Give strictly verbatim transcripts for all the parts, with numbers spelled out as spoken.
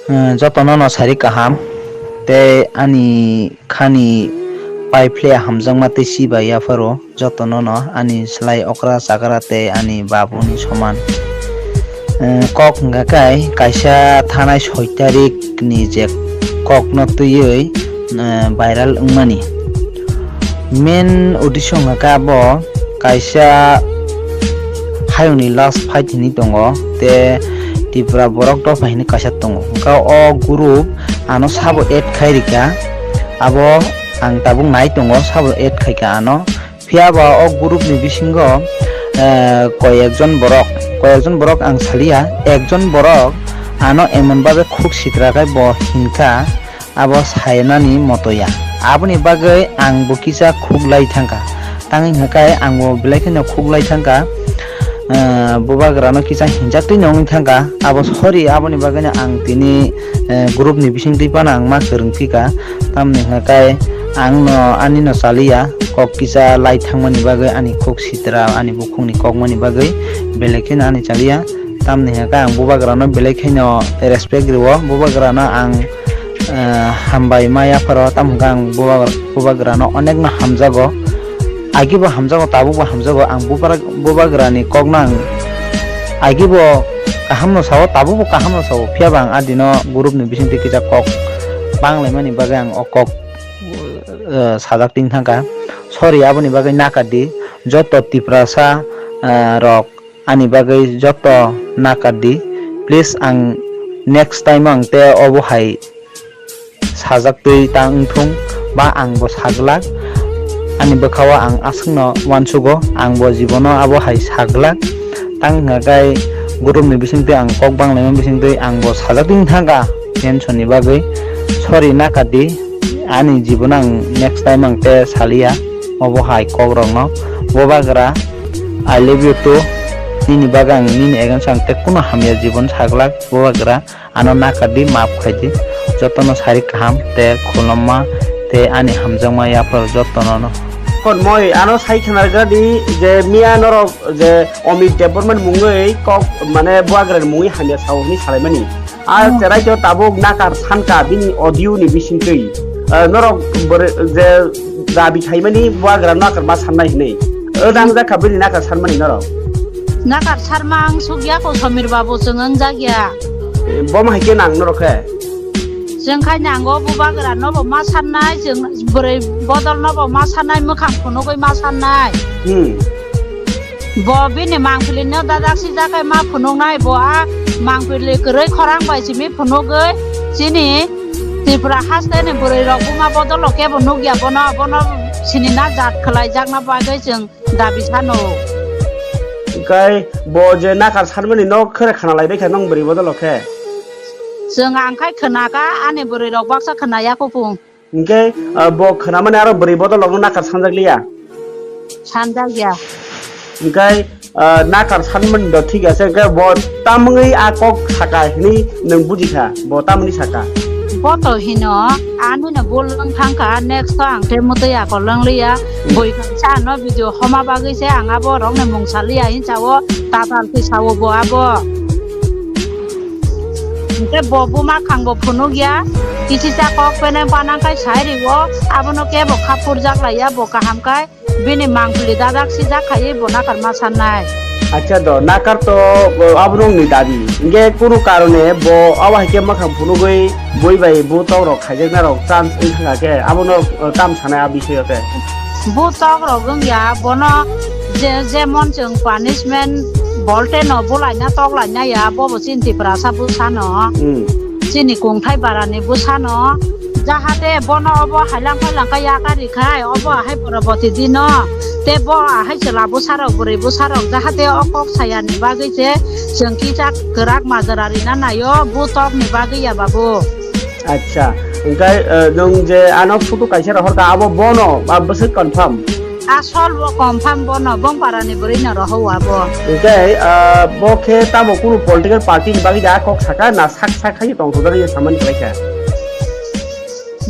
Eh, jotono no sari kaham, tei ani khani pai phle hamjakma tei si bai yapharo jotono no ani slai okra chakra tei ani babuni soman. Eh, kok hwnkha khe kaisa thanai soi tarik ni je kok no twiwi, eh, viral wngmani. Main uddesyo hwnkha khe abo kaisa hayungni last fight hinwi tongo, tei Tripura borok dopha hinwi kaisa tongo. Hwnkha o group ano sabo add khai rikha, abo ang tabuk nai tongo, sabo add khaikha ano. Phiya ba o group ni bisingo, eh, koi ekjon borok, koi ekjon borok ang saliya, ekjon borok ano emon babe khuk sitra khai bo hinkha, abo sainani moto ya. Aboni bagwi ang bo kisa khuk lai thangkha. Tangwi hwnkha khe ang bo belai kheno khuk lai thangkha. Ah, bubagrano kisa hinjak twi nongwi thangkha. Abo sorry, aboni bagwino ang tini, eh, group ni bising twi phano ang ma kwrwng phika. Tamni hwnkha khe ang no ani no chaliya, kok kisa lai thangmani bagwi, ani khuk sitra, ani bukhukni kokmani bagwi belai kheno ani chaliya. Tamni hwnkha khe ang bubagrano belai kheno respect rwo, bubagrano ang eh, hambai ma yapharo, tamo hwnkha ang bubagra-, bubagrano onekno hamjago. Agibo hamjago, tabukbo hamjago. Ang bubra-, bubagrani kokno ang agibo kahamno sao, tabukbo kahamno sao. Phiyaba ang adino group ni bisingtwi kisa kok banglaimani bagwi ang o kok, eh, sajak twi thangkha. Sorry, aboni bagwi nakardi. Joto Tiprasa, eh, rok ani bagwi joto nakardi. Please, ang next time ang tei obo hai sajak twi ta wngthung ba ang bo saglak. Ani bwkhao ang aswkno uansugo, ang bo jibono abo hai saglak. Tang hwnkha khe group ni bisingtwi ang kok banglaima bisingtwi ang bo sajak twi thangkha tension ni bagwi. Sorry nakardi, ani jibono ang next time ang tei saliya obo hai kok rokno. Bubagra, I love you too. Nini bagwi ang nini against ang tei kuno hamya jibon saglak, bubagra. Ano nakardi, maaf khaidi. Jotono sari kaham tei khulumma tei ani hamjakma yaphar jotono no. Kon moi ano sai khna rwgadi je miya norok je Amit Debbarma ni mungwi kok mane bubagra ni mungwi hamya sao hwnwi salaimani. A cherai to tabuk nakar sankha bini audio ni bisingtwi. Ah, norok bwrwi je dabi khaimani bubagra nakar ma sannai hwnwi. O dang jakha bini nakar sanmani norok. Nakar sarma ang sukya ko Samir babu chwng wng jakya. Eh, bom hai khe nang norok khe. Chwng khai nango bubagra no bo ma sannai, chwng bwrwi bodol no bo ma sannai, mwkhang phunugwi ma sannai. Hmm. Bo bini mangpili no dadak si jakai ma phunuknai, bo a mangpili kwrwi khorang bai simi phunugwi chini Tripura haste ni bwrwi rok buma bodol o kebo nukya bono, bono sini na jat khwlai jakna bagwi chwng dabi sano. Hwnkhe bo je nakar sanmani no khere khna lai bai kha nong bwrwi bodol o khe? Chwng ang khai khna kha, ani bwrwi rok baksa khna ya kuphung. Hwnkhe, ah, bo khna mani aro bwrwi bodol rok no nakar sanjak liya? Sanjak ya. Hwnkhe, ah, nakar sanmani do thik ase, hwnkhe bo tamungwi a kok saka hinwi nwng buji kha, bo tamoni saka? Bo to hino, ani no bul wng thang kha, next to ang khe mwtwi akol wng liya. Hmm. Bui kaisa ano video homa bagwi se ang abo rok ni mung sa liya hin sao, tatal khe sao bo abo. Hwnkhe bo buma khang bo phunuk ya, kisi cha kok pene panang khai sai rio, abono kebo khapur jak lai ya bo kaham khai. Bini mangpili dadak sijak khaiwi bo nakar ma sannai. Acha do, nakar to, o, abo nokni dabi. Hingke kunu karone bo abo hai khe makhang phunugwi bui bai butok rok khaijakna rok chance wng thangkha khe abono, o, tam sanai a bisoyo khe. Butok rok wngya bono je, jemon chwng punishment bolte no bulaina toklaina ya bobo chini Tiprasa bwsano. Hmm. Chini kungthai barani bwsano, jahate bono obo hailang phailangkha yakari khai, obo ahai poroboti dino, tei bo ahai chwla bwsarok, bwrwi bwsarok, jahate o kok sayani bagwi se chwng kisa kwrak majra rina naio, butokni bagwi ya babu. Acha, hwnkhe, eh, nwng je ano photo kaisa rohorkha, abo bono, ba bwswk confirm? Asol bo confirm bono, Bongparani bwrwi no rohor abo. Hwnkhe, ah, bo khe tamo kunu political party ni bagwi da kok saka na sak sak hai tongthok jani samani khlai kha?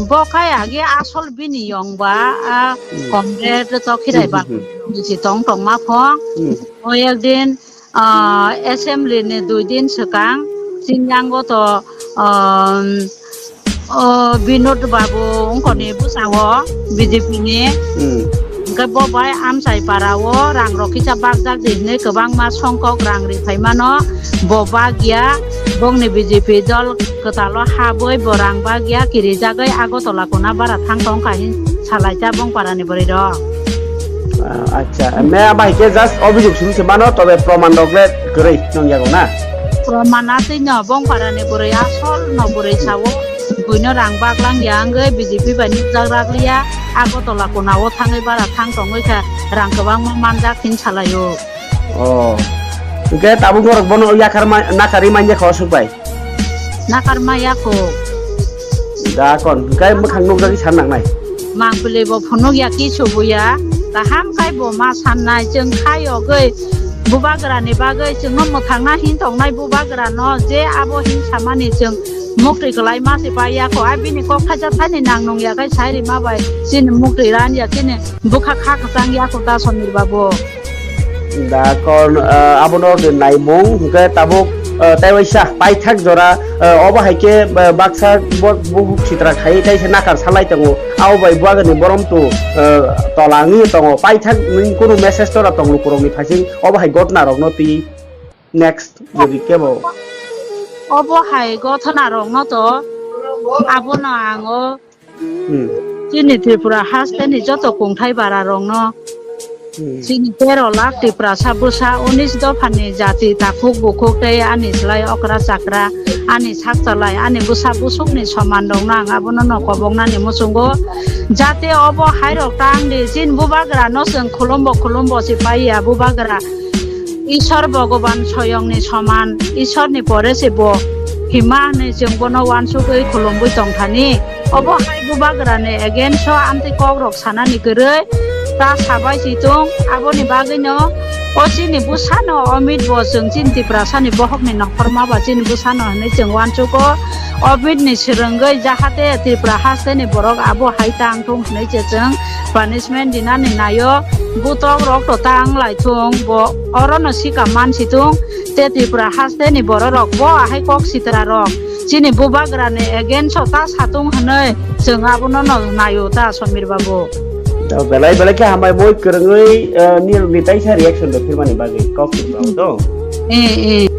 Bo khai agi asol bini yong ba, ah, hmm, comrade to khirai hmm, ba hmm, hmm, bisi tong tong ma phong. Hmm. O ekdin, ah, assembly ni dui din swkang Tini yango to, um, o Binod Babu wngkoni bwsao B J P ni. Hmm. Hwnkhe bo bai Amchai para o rang rok kisa bakjak di hinwi kwbangma songkok rang ri phaimano bo bagya, bongni B J P dol kwtalo habwi bo rang bagya kirijagwi Agartala kona bara thang tong kha hin salai cha bongpara ni bwrwi rok. Ah, acha. Me bai ke just obhijog simi se mano, tobe proman rok le kwrwi nung yago na? Proman atwi no, bongpara ni bwrwi asol no bwrwi sao. Buino rang baklang ya wngwi B J P bai nukjak rak liya. Agartala kona o thangwi bara thang tongwi kha rang kwbangma manjak hin salai o. Oh. Hwnkhe tabuk norok bono yakhar ma-, nakarwi manya kho aswk bai? Nakar maya kho. Da kon, hwnkhe mwkhang nukjagwi san nangnai. Mangpili bo phunuk ya kisu buya, kaham khai bo ma sannai, chwng khai yogwi bubagra ni bagwi chwngno mwthangna hin tongnai bubagra no je abo hin samani chwng mukti kwlai ma se pai ya kho, ai bini kok khaisa thani nang nung ya khai sai rima bai chini mukti ran ya chini bwkha kha kwchang ya kho da Samir babu. Da kon, ah, abono de naimung, hwnkhe tabuk, ah, tei waisa paithak jora, ah, obo hai khe, ah, baksa bo-, buhuk sitra khai tei se nakar salai tongo. Abo bai buagani borom tu, ah, tola wngwi tongo. Paithak nini kunu message tora tong lukurokni phaising obo hai gotna rokno twi next jodi kebo. Obo hai gotna rokno to abono ang o Hmm. Chini Tripura hasteni joto kungthai bara rokno, Hmm. chini tero lakh Tiprasa bwsa unis dophani jati takhuk bukhuk tei ani slai okra chakra, ani sak chalai, ani bwsa busukni soman rokno ang abono no koboknani muchungo. Jate obo hai rok tang di, chini bubagra no chwng khulumbo khulumbo se pai ya bubagra. Ishwar Bhogoban soyongni soman, Ishwarni pore se bo hima hwnwi chwng bono uansugwi khulumwi tongthani. Obo hai bubagrani against o amtwi kokrok sanani kwrwi ta sabai si tung, aboni bagwino o chini bwsano Amit bo chwng chini Tiprasani bohokni nongkhorma ba chini bwsano hwnwi chwng uansugo. Amit ni swrwngwi jahate Tripura hasteni borok abo hai tang thung hwnwi se chwng punishment dinani naio. Butok rok to tang lai thung, bo orono sika man si thung. Te Tripura hasteni borok rok bo ahai kok sitra rok chini bubagra ni against o ta satung hwnwi chwng abono no naio ta Samir babu. To belai belai khe hambai moi kwrwngwi, eh, nil ni taisa reaction rok phirmani bagwi kok sitra to. Eh, eh.